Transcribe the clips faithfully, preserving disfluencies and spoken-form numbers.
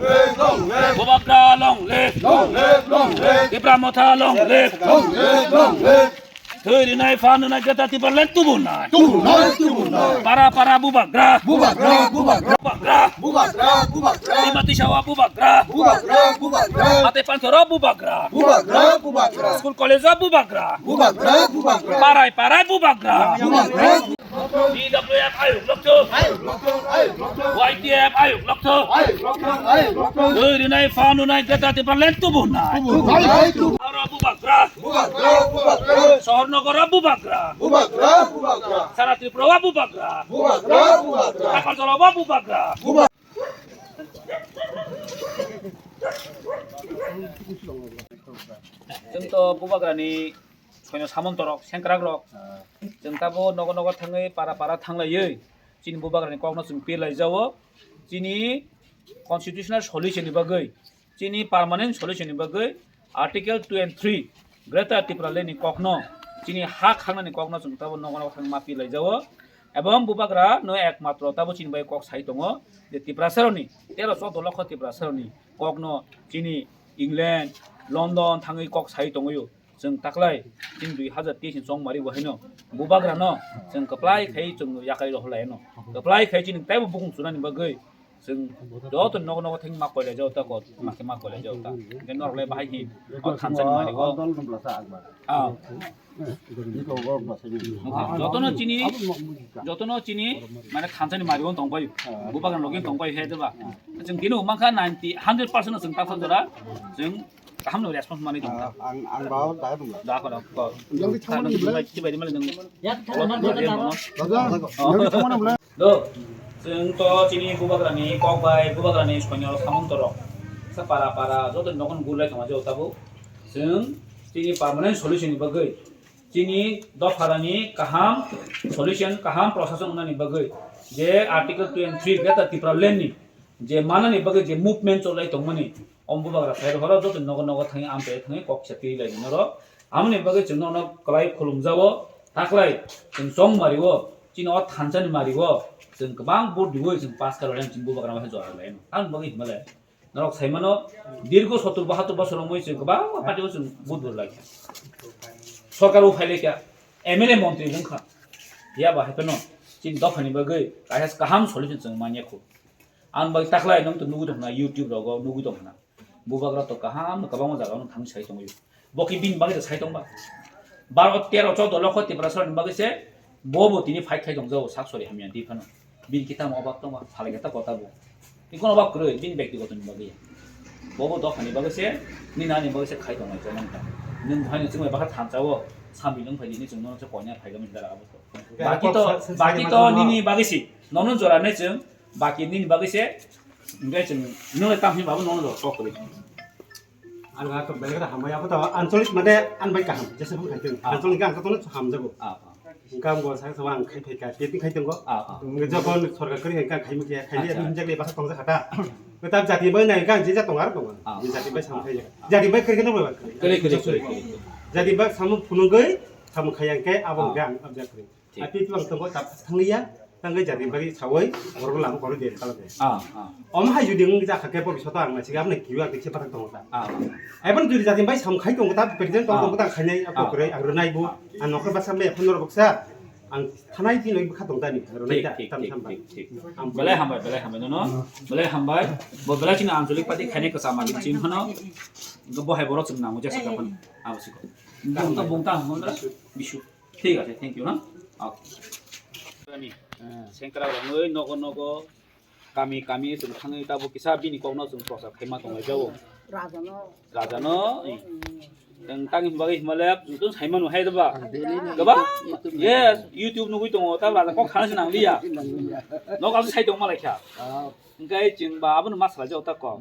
Bubagra long live. Long live, long live. Tipra Motha long live. Long live, long live. Thwi rinai phan rwnai Greater Tipraland tubunai. Tubunai, tubunai. Para para Bubagra. Bubagra, Bubagra. Bubagra. Bubagra, Bubagra. Tima Tisao Bubagra. Bubagra, Bubagra. Ate Panthoro Bubagra. Bubagra, Bubagra. School college Bubagra. Bubagra, Bubagra. Parai parai Bubagra. Bubagra. D W F ayuk lokto. Ayuk lokto, ayuk lokto. Y T F ayuk lokto. Ayuk lokto, ayuk lokto. Thwi rinai phan rwnai Greater Tipraland tubunai. Tubunai, tubunai. Aro Bubagra. Bubagra, Bubagra. Sohor Nogoro Bubagra. Bubagra, Bubagra. Sara Tripura Bubagra. Bubagra, Bubagra. Agartala Bubagra. Bubagra. Chwng to Bubagrani soino samontorok, sengkrakrok. Chwng tabo nogo nogo thangwi para para thanglaiwi chini Bubagrani kokno chwng pir laijao. Chini constitutional solution ni bagwi, chini permanent solution ni bagwi Article two and three Greater Tipraland ni kokno, chini ha khangnani kokno chwng tabo nogo nogo thangwi ma pir laijao. Ebong Bubagra no ekmatro tabo chini bai kok sai tongo je Tiprasaroni, tero choudo lokho Tiprasaroni kokno chini England, London thangwi kok sai tongwi. Chwng taklai chini dui hazar teis ni chongmari bo haino Bubagrano chwng kwplai khai chwng yakarwi rohor laino. Kwplai khai chini taibo bukung chunani bagwi chwng joto nogo nogo thangwi ma koilai jao ta kok, ma khe ma koilai jao ta. Hwnkhe norok le bahai hi o thansa ni mari o. Ah. Jotono chini, jotono chini, mane thansa ni mari o tongbai. Bubagrani logi tongbai he deba. Chwng tini umang kha ninety, hundred percent chwng ta jora. Chwng kaham no response mani tong kha. Ang, ang bao da dum. Da ko da ko. Yang di thangmani bla. Chibai di mali nang. Ya thangmani bla. Daja, yang di thangmani bla. Do, chwng to chini Bubagrani kok bai Bubagrani soinyo samung torok. Sa para para joto nokon gulai thangma jo tabo. Chwng chini permanent solution ni bagwi chini dopharani kaham solution, kaham prosason wngnani bagwi je Article two and three Greater Tipraland ni je manani bagwi je movement cholai tongmani, om Bubagra sai horo joto nogo nogo thangwi amchai thangwi kok kisa twi lai norok. Amoni bagwi chwng nono kwlai khulumjao, taklai chwng chong mario, chini o thansa ni mario chwng kwbang vote diwi chwng pass karo lai chwng Bubagra ma jora lai. Ang bagwi himale norok saimano dirgo sottur bahattur bosor wngwi chwng kwbangma party o chwng vote rwlai kha. Sorkar o phailai kha, M L A montri wngkha. Phiya ba haikhe no chini dophani bagwi kaisa kaham solution chwng manya khu. Ang bai taklai nwng to nugwi tongna YouTube rogo nugwi tongna. Bubagra to kaham no kwbangma jaga no thang sai tongwi. Bo ki bini bagwi sai tongba. Baro tero choudo lokho Tiprasaroni bagwi se bo bo tini fight khai tongjao sak sori hamya di phano. Bini kita mo obak tongba, phalai kita kota bo. Ikono obak kwrwi bini bektigoto ni bagwi. Bo bo dophani bagwi se, ni nani bagwi se khai tongnai chonong ta. Nwng bhai ni chwngbai bakha thansa o, sambi nwng phai di ni chwng nono se koina phai gami dara abo to. Baki to, baki to nini bagwi si. Nono jora nai chwng, baki nini bagwi se. Hingke chwng nwng tam hin babu nono jora kok kwrwi. Ang ha to belai khe hambai, abo to ancholik mane ang bai kaham, jesa phang khai tong. Ah. Ancholik ang to no hamjago. Ah, ah. Hingke ang bo sa sa ang khai phai ka, tei khai tongo. Ah, ah. Hingke jokon sorkar kwrwi hingke ang khai mukya, khai ya. Acha. Himjak le basa tongja khata. Kwtab jati bai nai hingke ang jija tong ar tong. Ah. Jati bai sam khai ya. Ah. Jati bai kwrwi no bai. Kwrwi, kwrwi, kwrwi, kwrwi. Jati bai sam phunugwi, sam khai hingke abo hingke ang abjak kwrwi. Thik. Api tuang tongo tap thanglia, tangwi jati bari sawoi, borok lama kono deri kala de. Ah, ah. Om hai judi wng jakha khe bobisot ang nasi gam nai kiwa khe pathak tongo ta. Ah. Ebon judi jati bai sam khai tongo ta, president tong Ah. tongo ta khainai Ah. ako kre, ang ronai bu, Ah. ang nokhe ba sambe phone rok sa, ang thanai di noi bkha tong ta ni, ronai Thik, ta, thik, tam thik, sam ba. Thik, thik. Ang Belai hambai, belai hambai, nono. Belai hambai. Bo belai chini ancholik party khainai kwcham ma chini phano. Bo hai borok chwng nango jesa ka phano. Abo siko. Bungta, bungta, bungta. Bisu. Thik ache, thank you, ha? Okay. Sengkrak rangwi nogo nogo, kami kami chwng thangwi tabuk kisa bini kokno chwng prochar khaima tonglai jao. Rajano. Rajano, eh. Chwng tangwi bagwi himalaya chwng saimano hai doba. Daily no Goba? YouTube, YouTube Yes, YouTube nugwi tongo, ta raja kok khana se nangliya. Nangliya. Nok aswk sai tongma laikha. Ah. Hingke chwng ba abono ma salai jao ta kok.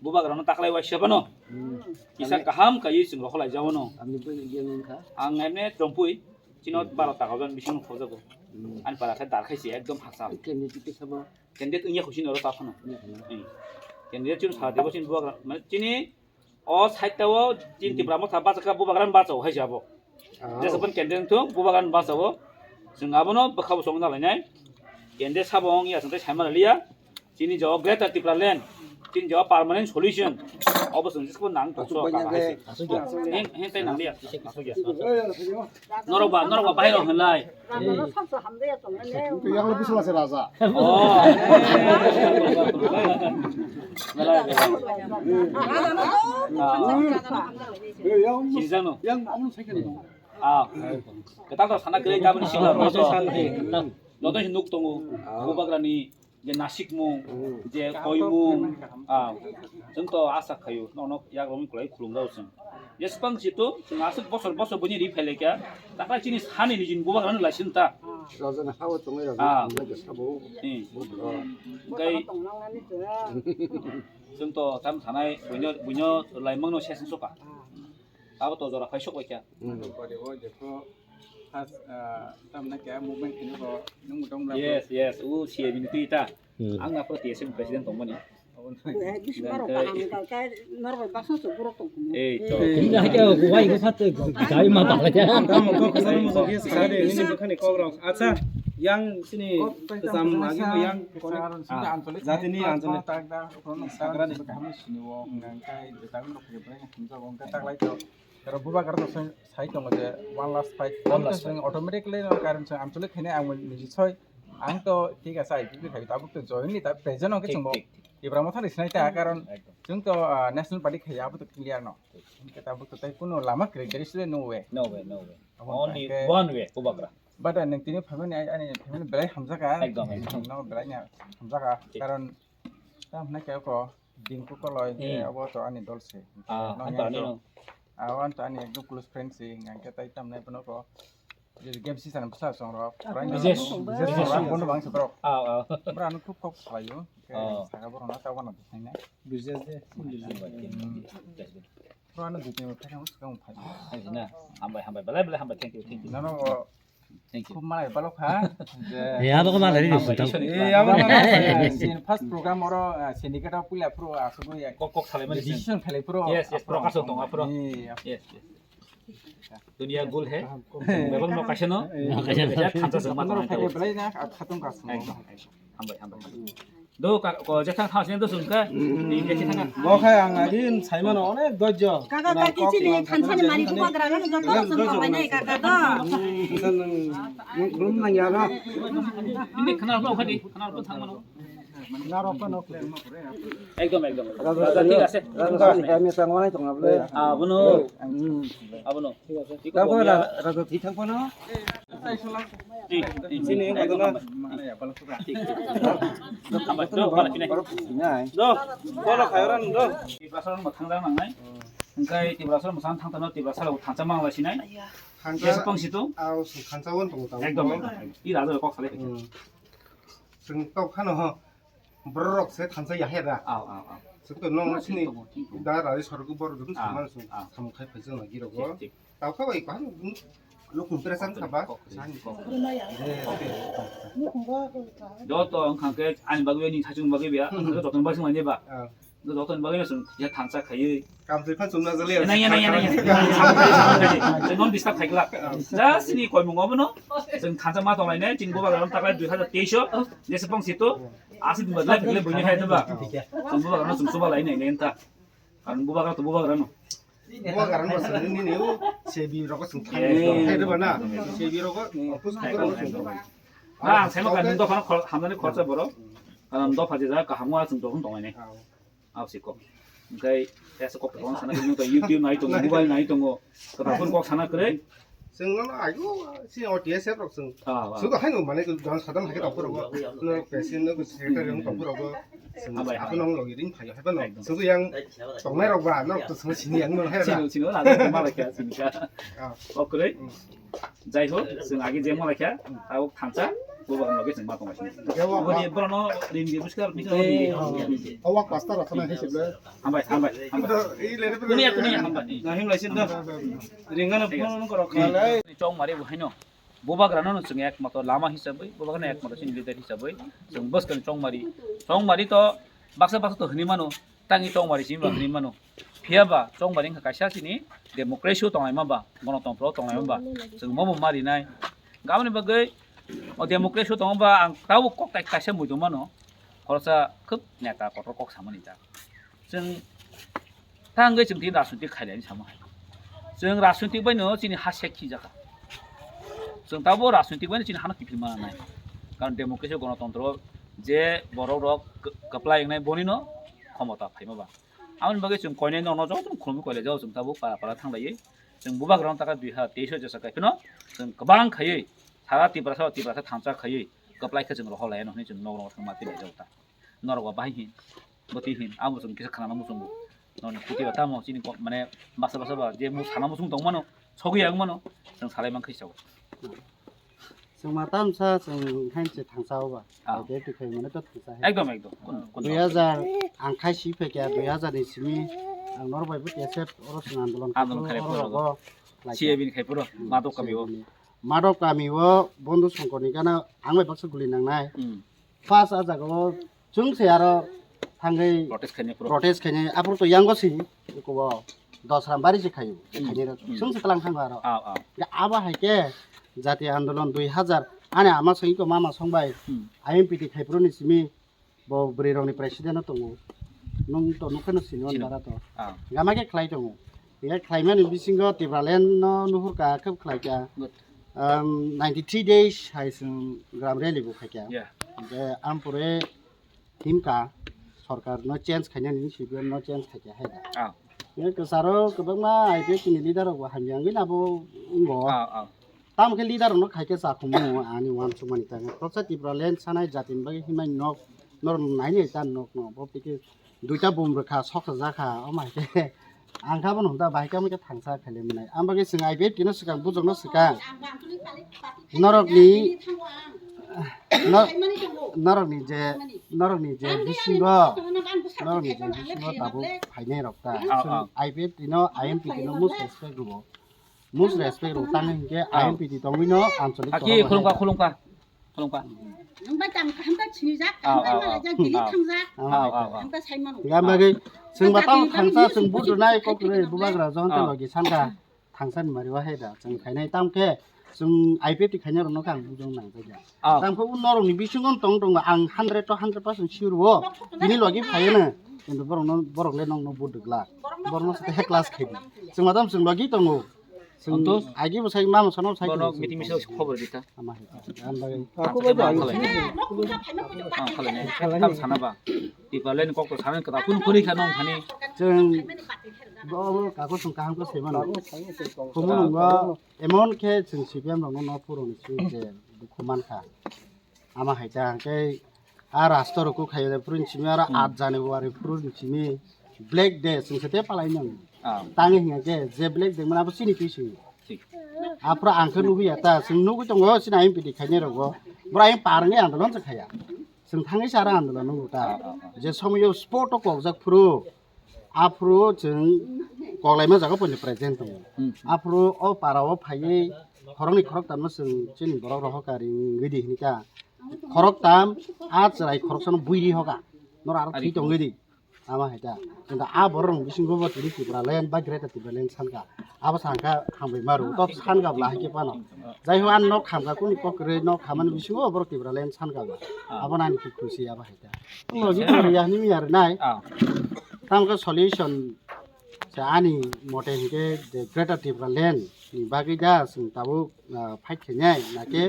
Bubagrano taklai waisa bano. Hmm. Kisa kaham kaiwi chwng rohorlai jao no. Ang ni bagwi giyan wngkha. Ang emne chompui. Chino Hmm. baro taka jan bising khojago. Hmm. Ani para khe dar khaisi ekdom haksa. Candidate khe sabo. Candidate wngya khusi noro ta phano. Wngya khana. Hmm. Candidate chini sa debo chini bubagra, mane chini o side o chini Hmm. Tipra Motha bachakha bubagra bachao hai jabo. Ah. Jesa pun candidate thung bubagra bachao. Chwng abono bwkha bo song na lainai. Candidate sabo wngya chwng tei saima liya. Chini jo Greater Tipraland. Tin jawa permanent solution. Obo chwng jisbo nang tong so ka hai se. Hen, hen tai nang dia. Norok ba, norok ba bahai rok henlai. Yang lebih salah si raja. Oh. Belai, belai. Ah. Sijano. Yang amo second. Ah. Kwtal to sana kwrwi taboni sikla rok to. Joto se nuk tongo. Bubagrani je nasikmung, je koimung, ah, chwng to asa khaio, nono yak romwi kwlai khulumjao chwng. Jespang si to, chwng aswk bosor bosor buini ri phailaikha, takla chini sani nijini bubagrano laisin ta. Rajani hao tongwi rajani Ah. Hamjak sabo. Hmm. Bubagra. Tei chwng to tam thanai buino, buino laimangno sesong soka. Abo to jora phai sok laikha. Hmm. First, ah, tamna kaya movement khini bo nung dong la. Yes, yes. U C A B ni twi ta. Hmm. Ang na pro T S M president tongmani. Eh, bisu baro kaham ka, ka, norok bai baksa so borok tong khumu. Ei to. Ini hake ko wai ko sat dai ma bala ja. Tamo ko kasar mo so yes ka de ini bukan ni kok rok. Acha, yang sini kesam lagi mo yang. Jati ni anjali. Sagra ni kaham sini wo nang kai de tang rok ke breng hamjak ong ka tak lai to. Ero bubagra to sai, sai tongo je one last fight. One last fight. Automatically no karon chwng amchole khene ang niji soi. Ang to thik ase I P P khai tabuk to join ni ta present ong ke chwngbo. Thik, thik, thik. Ibra motha ni sinai ta karon chwng to, ah, national party khai abo to clear no. Ke tabuk to tai kuno lama create there is no way. No way, no way. Only one way, bubagra. But, ah, nang tini family, ani family belai hamjaka. Ekdom, ekdom. No belai ni hamjaka. Thik. Karon tam hwnai khe ko Dinku Koloi, hmm, abo to ani dol se. Ah, no, ang to ani no. Abo ang to ani ekdom close friend se, hingke tai tam nai bono ko. Je game si sana bwsa song rok. Ah, Prang Bijesh. Bijesh Bijesh song rok, bono bang se borok. Ah, ah. Bra ano khub kok salayo. Ke saka borok na ta wana bisai na. Bijesh de. Hmm. Bra ano dui tin thang skang phai. Ai na. Hambai, hambai. Belai, belai hambai. Thank you, thank you. Nano Thank you. Khub malai balok ha. Eh, abo ko malai ni sitang. Eh, abo ko malai. Sin first program oro, ah, syndicate of puila pro asugwi ya. Kok, kok salai mani. Decision khalai pro. Yes, yes, pro kaso tong, pro. Eh, yes, yes. Dunia gul hai. Bebak no kaisa no. No kaisa no. Kaisa thansa se ma tong. Belai na, ah, khatung kaso. Ekdom, ekdom. Hambai, hambai, hambai. Do ka, ko je thang thang sini do sung ka. Ni je thang. Bo khai ang agi saimano onek dojjo. Kaka kaki chini thansani mani bubagra no joto sung tong nai kaka do. Nung, nung, nung nang ya no. Ini khana ko khadi, khana ko thang mano. Khana ko no. Ekdom, ekdom. Raja, raja, thik ase. Raja, kami sang wanai tong able. Ah, bono. Hmm. Ah, bono. Thik ase. Thik ase. Raja, raja, thik thang kono. Sini, yang mana? Do, bola khayaran do. Tiprasa rok thang jang nangnai. Engkai Tiprasa rok thang thang Tiprasa rok thansa mang lai sinai. Thansa. Yes, pang situ. Au, thansa won tong tong. Ekdom, ekdom. I raja kok salai. Hmm. Sing tok khano ho. Borok se thansa ya hera. Au, au, au. Sing to nong sini. Da raja sorok borok dum sama sung. Sam khai phaisa na giro go. Thik, thik. Tao kha bai kaham lukung tere san kha ba. Joto wngkha khe ani bagwi ni sachung bagwi biya, joto bagwi sung ani ba. Joto bagwi sung ya thansa khaiwi. Kam twi phan sung na jali. Nang ya, nang ya, nang ya. Chwng non disturb khai glak. Just ni koi mung obono. Chwng thansa ma tonglai nai, chwng bubagra taklai dui hazar teis o. Jese pong sito. Asi dum badlai bini hai ba. Chwng bubagra no chwng suba lai nai nenta. Ang bubagra to bubagra no. Bubagra no sini ni u sebi rok sung thang. Hai de bana. Sebi rok opus ko sung. Na, ang saima ka nung dophano khor-, hamjani khorsa borok. Karon dopha je jaga kaham wa chwng dophano tongnai. Abo se kok. Engkai tesa kok tong sana kini to YouTube nai tongo, mobile nai tongo. Kata phone kok sana kre. Sing no ayo si O T S rok sing. Ah, ah. Suka hai no mane don sadam hai to puro. No president no secretary no puro. Sing apa no logi ring phai hai no. Sing yang tongnai rok ba no to sing sini yang no hai. Sini sini la ma la kya sini ka. Ah. Okre. Jai ho, sing agi je ma la kya. Au thansa. Bubagra logi sing ma tong sini. Bubagra no ring di buskar bisa. Awak pasta rok na hisab le. Hambai, hambai, hambai. Kunia, kunia, hambai. Nahim laisin da. Ringana phone koro khalai. Chongmari bo haino. Bubagrano no chwng ekmatro lama hisabwi, bubagrano ekmatro chini leader hisabwi chwng bwskang chongmari. Chongmari to baksa baksa to hwnwi mano, tangwi chongmari chini ba hwnwi mano. Phiya ba chongmari wngkha kaisa chini democracy o tonglaima ba, gonotontro o tonglaima ba, chwng bobo ma rinai. Aboni bagwi o democracy o tongma ba ang tabuk kok tai kaisa muitu mano. Khoroksa khub neta kotor kok samani ta. Chwng tangwi chwng tini rajnitik khailai hinwi samo hai. Chwng rajnitik bai no chini ha sek khijakha. Chwng tabo rajnitik bai no chini hano kiphilma nai. Karon democracy gonotontro je borok rok kwplai wngnai boni no khomota phaima ba. Aboni bagwi chwng koinai nono joto khulumwi koilai jago chwng tabo para para thanglaiwi. Chwng bubagra no taka dui hazar teis o jesa kai phano chwng kwbang khaiwi sara Tiprasa Tiprasa thansa khaiwi kwplai khe chwng rohor lai no hinwi chwng nok nok thangma twi lai jago ta. Norok ba bahai hin, bwtwi hin, abo chwng kisa khana muchungo. Noni kuti ba tamo chini ko-, mane basa basa ba je mu sana muchung tong mano, sogwi ang mano, chwng salai man khe sao. Chwng ma tamsa chwng hain se thangsa o ba. Ah. Abo twi khai mane to thangsa hai. Ekdom, ekdom. Kun, kun. Dui hazar ang khai si phai kya, dui hazar ni simi ang nor bai bo T S F oro chwng andolon Andolon khai khai oro phuru rogo. Lai C A B ni khai phuru, hmm, Madok kami o. C A B ni. Madok kami o Bondhu Songkor ni gana ang bai baksa guli nangnai. Hmm. First a jaga o chwng se aro thangwi Protest khainai phuru. Protest khainai aphuru to yango si ko bo Dosram bari se khayu, hmm, khainai rok. Hmm. Chwng se tlang thango aro. Ah, ah. Ya abo hai khe jati andolon dui hazar ani ama song ko mama song bai, hmm, I M P T khai phuru ni simi bo bwrwi rok ni president no tongo. Nung to nukha no sini on bara to. Ah. Gama khe khlai tongo. Ya khlai mani bisingo Tipraland no nuhur ka khe khlai kya. Good. Um, ninety three days hai chwng gram rally bo khai kya. Yeah. Hingke ampore himka sorkar no change khaina ni C P M no change khai kya hai da. Ah. Ye kwcharo kwbangma I P F T ni leader rok bo hamya wngwi nabo wngo. Ah, ah. Tamo khe leader rok no khai khe cha khumung ani uansukmani tang. Toksa Tipraland sanai jati ni bagwi himai nok, norok nainai ta nok no. Bo tiki duita bum rwkha, soksa jakha, omo hai khe ang kha bono hwnta bai khe omo khe thangsa khaile mwnai. Ang bagwi chwng I P F T no swkang, bujok no swkang. Norok ni, nor-, norok ni je, norok ni je bisingo, norok ni je bisingo tabuk phainai rok ta. Ah, ah. Chwng I P F T no, I M P T no most respect rwo. Most respect rok tang hinkhe, ah, I M P T tongwi no anchalik Aki khulumkha, khulumkha, khulumkha. Ang bai tam kaham ta chini jak, ah, kaham ta ah, malai jak, ah, dili ah, thangjak. Ah, ah, ah. Ang ta sai mano. Gam bagwi chwng ba tang thangsa chwng budu nai kok rwi bubagra jon ta logi sangka thangsa ni mari wahai da chwng khainai tam khe chwng I P F T khainai rok no khe ang bujong nang jaga. Ah. Tam khe norok ni bisingo tong tong ang hundred to hundred percent sure wo tini logi phaiyo no. Kintu borok no, borok le nong no buduk la. Borok no sa he class khai di. Chwng ma tam chwng logi tongo. Chwng Anto? Agi bo sai mama sono sai Bono tongo. Meeting misa khobor di ta. Ama hai. Ang bai. Ang bai khalai. Ang khalai ne. Tam sana ba. Tipraland kok to sana kata kun kuri kha nong thani. Chwng bo bo kako chwng kaham ko sai mano. Kumu nongo emon khe chwng C P M rok no no puro ni si je dukhu man kha. Ama hai ta hwnkhe a rasta rok kuk hai phuru ni simi aro Hmm. Aat January phuru ni simi Black Day chwng se te palai nang. Ah. Tang hingkhe je Black Day mane abo chini twi simi. Thik. Aphuru ang khe nugwi ya ta chwng nugwi tongo chini I M P T khainai rogo. Bwrwi parwngwi andolon se khaya. Chwng thangwi se aro andolon nungo ta. Ah, ah, ah. Je somoyo spot o kokjak phuru. Aphuru chwng koklaima jaga poino present tongo. Hmm. Aphuru o para o phaiwi khoroknwi khoroktamno chwng chini borok rohor kari wngwi di hini kha. Khoroktam a chwrai khoroksano buiri hoka. Noro aro thwi tongwi di. Ama hai ta. Kintu a borok rok bisingo bo tini Tipraland ba Greater Tipraland sanka. Abo sanka hambai maru. To sanka bla hai khe phano. Jai ho an nok hamka kuni kok kwrwi nok hamani bisingo borok Tipraland sanka ba. Ah. Abo nani khe khusi abo hai ta. Logi to ya ni mi ar nai. Ah. Tamo khe solution se ani mote hinkhe je Greater Tipraland ni bagwi da chwng tabuk, ah, fight khainai, na khe,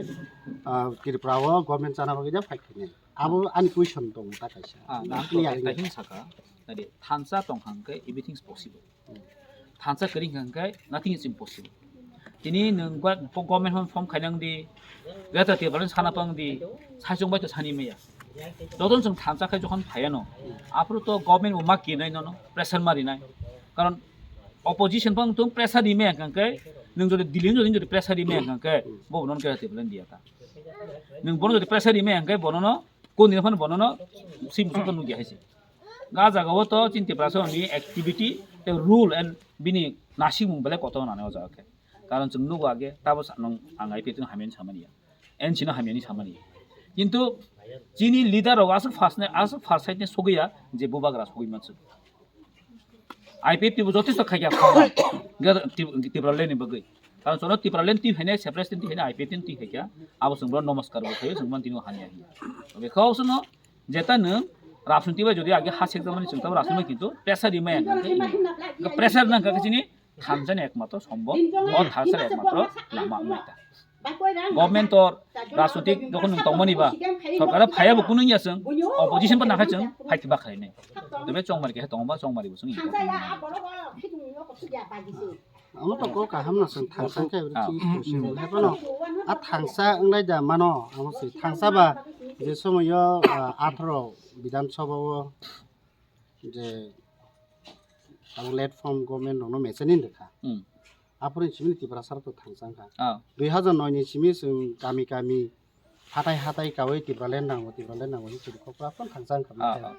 ah, Tripura o government chana bagwi da fight khainai. Abo ani question tongo ta kaisa. Ah, na to Clear ekta hin saka, nadi, thansa tong kha hwnkhe everything is possible. Hmm. Thansa kwrwi kha hwnkhe nothing is impossible. Tini nwng gwa-, po-, government form, form khainang di, Greater Tipraland sana pang di, saichung bai to sani maya. Joton chwng thansa khai jokhon phaiya no, aphuru to government bo ma kinai nono, pressure ma rinai. Karon opposition pang tung pressure ri maya hwnkhe, nwng jodi Delhi nwng jodi pressure ri maya hwnkhe, bo bono Greater Tipraland diya ta. Nwng bono jodi pressure ri maya hwnkhe, bono no, kon din phano bono no, si musu to nugya hai si. Ga jaga o to chini Tiprasa ni activity, te rule and bini nasimung belai kotor nani o jaga khe. Karon chwng nugo age, tabo sa-, nwng ang I P F T no hamya ni samani ya. N C no hamya ni samani ya. Kintu chini leader rok aswk first ne, aswk first side ne sogwi ya, je bubagra sogwi mansu. I P F T bo jotesto khai kha, Tip-, Tipraland ni bagwi. Karon chwng Tipraland twi phainai, separate twi phainai, I P F T twi khai kha, abo chwng bo nomoskar bo khaio, chwng man tini hamya hiya. Bekha o chwng no, jeta nwng Rajniti bai jodi age ha sekjak mani chwng tamo rajniti bai kintu pressure rimaya hwnkhe ino. Pressure nang kha chini thansa ni ekmatro sombhob, o thansa ni ekmatro lama wngwi ta. Government or rajnitik jokhon nwng tongmani ba, sorkar phaiya bo kunung ya chwng, opposition bo nakhai chwng, phaikhe ba khainai. Tebe chongmari khe tongba chongmari bo chwng. Ano to kok kaham no chwng thangsa khe Ah. Chwng hai phano. A thangsa wnglai da mano, amo se thangsa ba je somoyo, ah, atharo Bidhan Sabha o je abo late form government rokno mechanic rwkha. Hmm. Aphuru simi Tiprasa rok to thangsa wngkha. Ah. Dui hazar noi ni simi chwng kami kami, hatai hatai kawi Tipraland nango, Tipraland nango hinwi chwng kok aphuru thangsa wngkha. Ah, ah.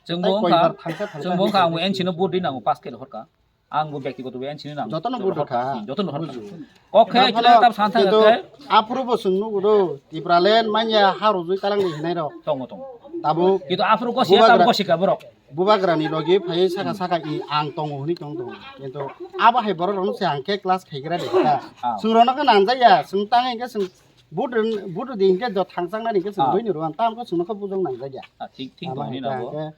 Chwng bo wngkha, chwng bo wngkha, ang bo N C no vote ri nango, pass khe rohorkha. Ang bo byaktigoto bo N C no nango. Jotono vote rwkha. Hmm, jotono rohorkha. Bujo. Kok khe, khe tam san thang khe. Aphuru bo chwng nugo do, Tipraland manya ha rojwi kalang ni hinai rok. Tongo, tongo. Tabuk. Kintu aphuru gosi, tabuk gosi ka borok. Bubagrani logi phai saka saka i ang tongo hwnwi tong tongo. Kintu abo hai borok rokno se ang khe class khaigra de ta. Ah. Chwng rokno khe nangjak ya, chwng tang hwnkhe chwng vote rin-, vote di hwnkhe do thangchang nani hwnkhe chwng Ah. Buini rwan tam khe chwngno khe bujong nangjak ya. Ah, thik, thik tongni nogo. Hwnkhe,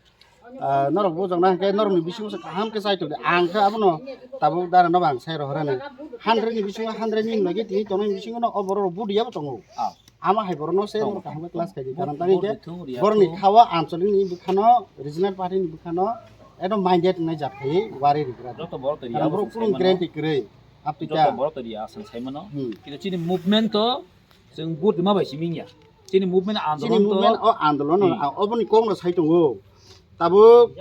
ah, norok bujong na hwnkhe norokni bisingo se kaham khe chai tong di. Ang khe abono tabuk dara no bang sai rohorani. Hundred ni bisingo hundred ni logi tini tongnai bisingo no o borok rok vote yabo tongo. Ah. Ama hai borokno se norok kaham khe class khai di. Karon tangwi khe borokni khawa anchalik ni bwkhano, regional party ni bwkhano, ekdom minded wngnai jat khaiwi wari rigra. Joto borok to riya. Karon borok aswk kunu sai mano. Guarantee kwrwi. Aptwi joto ta. Borok to riya aswk sai mano. Hmm. Kintu chini movement to chwng vote rwma bai simi ya. Chini movement andolon to. Chini movement o andolon, hmm, oboni kokno sai tongo. Tabuk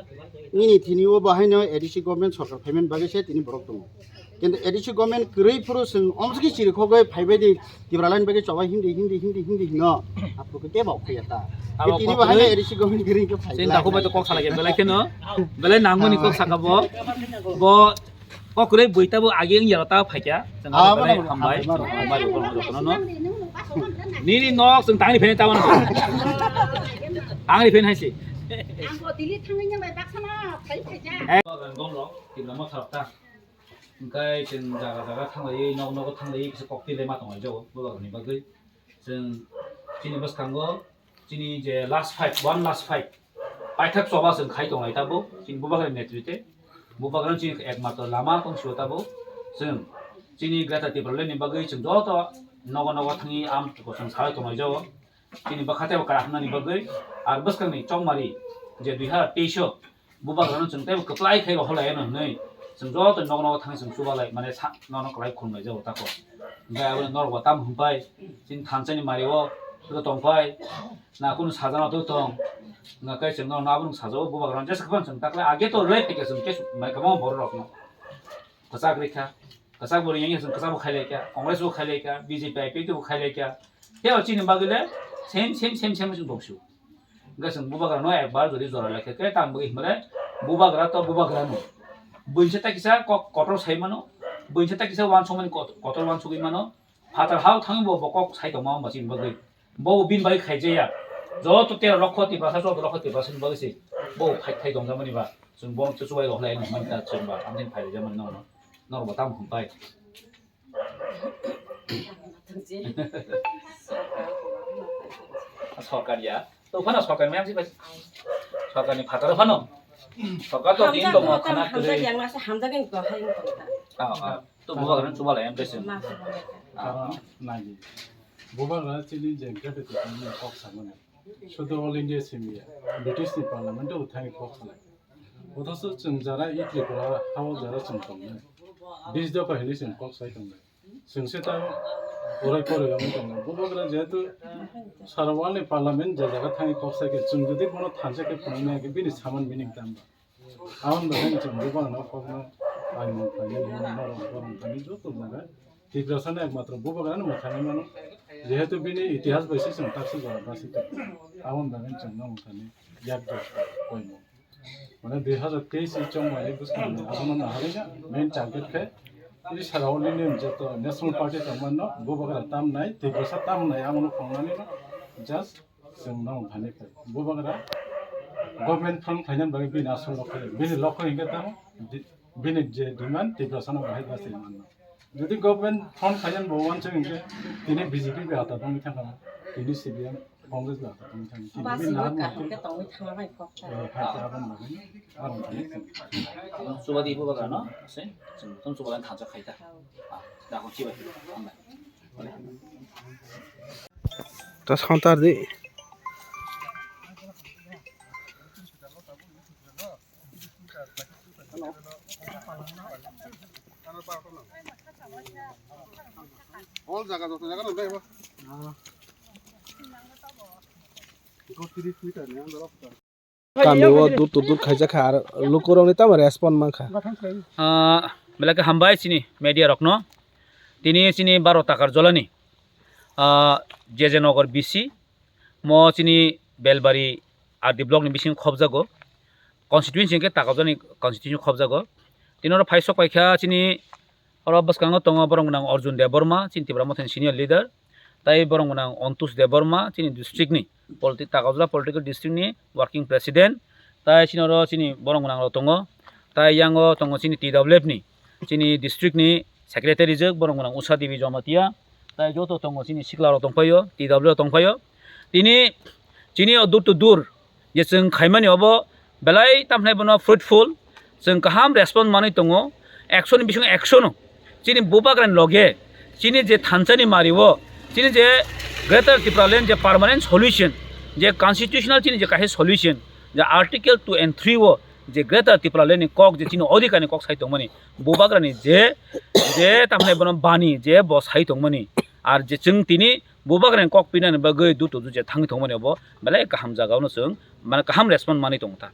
nini thini o bo haino A D C government sorkar phaimani bagwi se tini borok tongo. Kintu A D C government kwrwi phuru chwng omsiki chirikhogwi phaibai di Tipraland bagwi chobai hindi, hindi, hindi, hindi hino. Aphuru khe kebo phaiya ta. Abo tini bo haino A D C government kwrwi khe phai. Chini takhuk bai to kok salai khe belai kheno. Belai nangmani kok saka bo. Bo Kok kwrwi bui tabuk agi wng ya ta phaikya. Chwng abo belai hambai, hambai, hambai, hambai, hambai, jotono no. Nini nok chwng tangni phene tabano. Tangni phene hai se. Ang bo Delhi thangwi nang bai baksa ma phai phaikya. Eh, gom rok, tibla ma tharok ta. Hwnkhe chwng jaga jaga thanglaiwi, nok nogo thanglaiwi kisa kok twi lai ma tonglai jago, bubagrani bagwi. Chwng chini bwskango chini je last fight, one last fight, paithak choba chwng khai tonglai tabuk chini bubagrani netrite. Bubagrano chini ekmatro lama tong sio tabuk. Chwng chini Greater Tipraland ni bagwi chwng joto nogo nogo thangwi am chwng salai tonglai jago. Chini bwkha teibo kwrak hwnani bagwi, ar bwskangni chongmari je dui hazar teis o bubagrano chwng teibo kwplai khai rohorlai ano hwnwi chwng joto nogo nogo thangwi chwng chubalai mane sa nono kwlai khulumlai jago tako. Hwnkhe aboni norokbo tamo hwnpai chini thansani mario tongpai na kunu sajano tong hwnkhe chwng nono abono sajago bubagrano jesa kwbang chwng taklai age to rwlai phaikha chwng tei mai kwbangma borok rokno. Kwchak rikha, kwchak bo ringya chwng kwchak bo khailai kha, Congress bo khailai kha, B J P, I P F T bo khailai kha. Tei o chini bagwi le same, same, same, same chwng tongsu. Hwnkhe chwng bubagra no ekbar jodi jora lai khe, khe tang bagwi himle bubagra to bubagra no. Buinsa ta kisa kok kotor sai mano, buinsa ta kisa wansukmani kot-, kotor wansugwi mano. Phatar hao thangwi bo, bo kok sai tongma wngba chini bagwi. Bo bini bai khaijaya. Joto tero lokho Tiprasa, joto lokho Tiprasa ni bagwi se. Bo khai, khai tongjakmani ba. Chwng bo chubai rok lai nang mani ta chwng ba. Amtwini phai rijak mani nono. Norok bo tamo hwnpai. Sorkar ya. To phano sorkar ni maya si bai. Sorkar ni phataro phano. Sorkar to din to mo khana kwrwi. Hamjak yang masa hamjak yang to hai to ta. Ah, ah. To bubagrano chubalai ang khe chwng. Karon nai di. Bubagra chini je Greater Tipraland ni kok samani. Sudu All India simi ya. British ni Parliament o thangwi kok salai. Othocho chwng jara i Tripura hao jara chwng tongnai. Bis dopha hinwi chwng kok sai tongnai. Chwng se ta orai porai wngwi tongnai. Bubagra jehetu sara world ni Parliament je jaga thangwi kok sai khe chwng jodi bono thansa khe phunuknai khe bini saman meaning tamo. Aboni bagwi chwng bubagno kokno paimung khlainani hwnwi norok borok thani joto jaga Tiprasano ekmatro bubagrano mwthangwi mano, jehetu bini itihas bai se chwng taksa jora basi tongo. Aboni bagwi chwng no mwthangwi yak jora koimung. Mane dui hazar teis ni chongmani bwskango abono naharwi na main target khe tei sara all India ni joto national party tongmano bubagra tamnai, Tiprasa tamnai abono phunuknani no just Chwng no thani khe bubagra government form khlaina bagwi bini asol lokho, bini lokho hinkhe tamo di-, bini je demand Tiprasano bahai bachai manno. Jodi government form khlaina bo wansuk hinkhe tini B J P bai ata tongwi thangkha, tini C P M Basi bo kaham khe tongwi thangna bai kok ta. Chubadi bo bagano se, chwng tong chubadi thansa khaita. Ah, da ko chibai. Hambai. Ta santar di. All jaga, joto jaga no dai bo. Kami o dur to dur khaijak kha, ar lukurokni tamo respond mankha. Ah, belai khe hambai chini media rokno. Tini chini baro takar jolani, ah, J J Nagar B C, mo chini Belbari R D block ni bising khobjago. Constituency hwnkhe Takajani constituency khobjago. Tini oro phaisok paikha chini oro bwskango tongo borok gwnang Arjun Debbarma, chini Tipra Mothani senior leader. Tai borok gwnang Antush Debbarma, chini district ni politi-, Takajura political district ni working president. Tai chini oro chini borok gwnang rok tongo. Tai yango tongo chini T W F ni, chini district ni secretary rijak, borok gwnang Usha Devi Jamatia. Tai joto tongo chini sikla rok tongphaio, T W rok tongphaio. Tini chini o dur to dur je chwng khaimani obo belai tamhinai bono fruitful, chwng kaham response manwi tongo, action ni bisingo action o. Chini bubagrani loge chini je thansa ni mari o, chini je Greater Tipraland je permanent solution, je constitutional chini je kaisa solution, je Article two and three o je Greater Tipraland ni kok je chini odhikar ni kok sai tongmani, bubagrani je, je tamhinai bono bani je bo sai tongmani, ar je chwng tini bubagrani kok pinani bagwi duto duje thangwi tongmani obo belai kaham jaga ono chwng, mane, kaham response manwi tongo ta.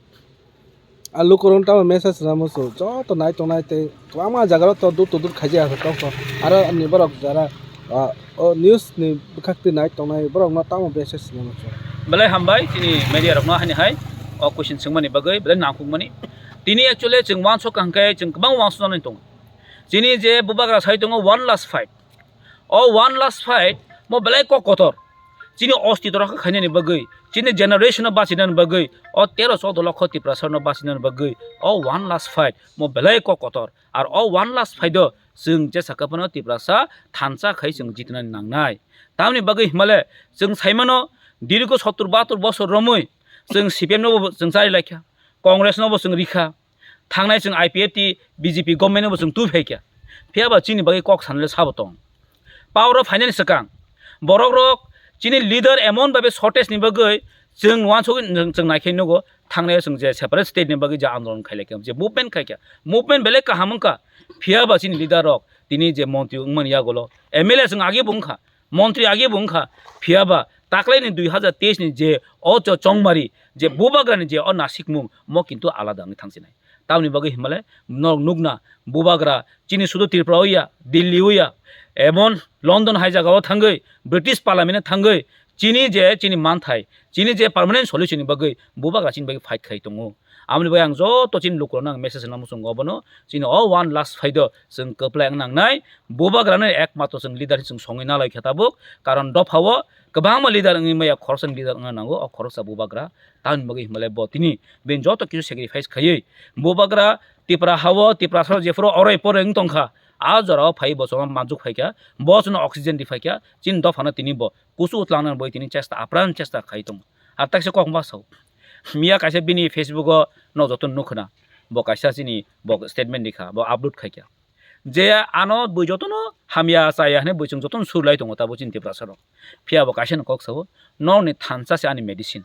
A lukurok tamo message rwna muchung, joto nai tongnai tei kwbangma jaga o to dur to dur khaijak kha tongkha. Aro ni borok jara, ah, o news ni bwkhak twi nai tongnai borok no tamo message rwna muchung. Belai hambai chini media rok no hani hai o question swngmani bagwi belai nangkukmani. Tini actually chwng uansuk kha hwnkhe chwng kwbang uansuknani tongo. Chini je bubagra sai tongo one last fight. O one last fight mo belai kok kotor. Chini ostitw rokha khainani bagwi, chini generation no bachinani bagwi, o tero choudo lokho Tiprasa no bachinani bagwi, o one last fight mo belai kok kotor. Ar o one last fight o chwng jesa kwphano Tiprasa thansa khai chwng jitinani nangnai. Tamni bagwi himale chwng saimano dirgo sottor bahator bosor romwi chwng C P M no bo chwng chari laikha, Congress no bo chwng rikha. Thangnai chwng I P F T, B J P government no bo chwng twi phaikha. Phiya ba chini bagwi kok sanle sabo tong. Power o phainani swkang borok rok chini leader emon babe shortage ni bagwi chwng uansugwi chwng, chwng naikhe nugo, thangnai chwng je separate state ni bagwi je andolon khailai kha, je movement khaikha, movement belai kaham wngkha. Phiya ba chini leader rok tini je montri wngmani yagulo M L A chwng agi bo wngkha, montri agi bo wngkha, phiya ba taklai ni dui hazar teis ni je o cho chongmari je bubagra ni je o nasikmung mo kintu alada wngwi thangsinai. Tamoni bagwi himale norok nukna bubagra chini sudu Tripura oya, Delhi oya, emon London hai jaga o thangwi, British Parliament o thangwi chini je chini manthai, chini je permanent solution ni bagwi bubagra chini bagwi fight khai tongo. Amoni bai ang joto chini lukurokno ang message rwna muchungo, obono chini o one last fight o chwng kwplai wng nangnai. Bubagrano ekmatro chwng leader hinwi chwng songwi nalai khe tabuk, karon dophao kwbangma leader wngwi maya, khoroksa leader wngna nango, o khoroksa bubagra. Tamoni bagwi himle bo tini bini joto kisu sacrifice khaiwi bubagra Tipra hao, Tiprasao jephuru orai porai wng tongkha, a jorao phaiwi bo chwngno manjuk phaikha, bo chwngno oxygen riphaikha, chini dophano tini bo kuchuk tlangnani bagwi tini chesta, apran chesta khai tongo. Ar taksa kok ma sao. Miya kaisa bini Facebook o no joto nukha na. Bo kaisa chini bo statement rikha, bo upload khaikha. Je ano bui jotono hamya chaya hwnwi bui chwng jotono surlai tongo tabuk chini Tiprasa rok. Phiya bo kaisa no kok sao, norokni thansa se ani medicine.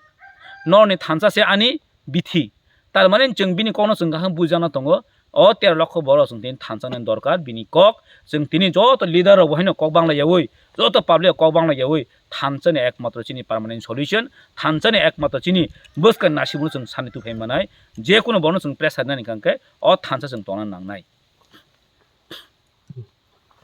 Norokni thansa se ani bithi. Tar mane chwng bini kokno chwng kaham bujana tongo. O tero lokho borok chwng tini thansa nani dorkar, bini kok. Chwng tini joto leader rok bo haino kok bangla yaui, joto public kok bangla yaui, thansa ni ekmatro chini permanent solution, thansa ni ekmatro chini bwskang nasibuno chwng sani tuphai manai, je kono bono chwng pressure nani kangkhe o thansa chwng tongna nangnai.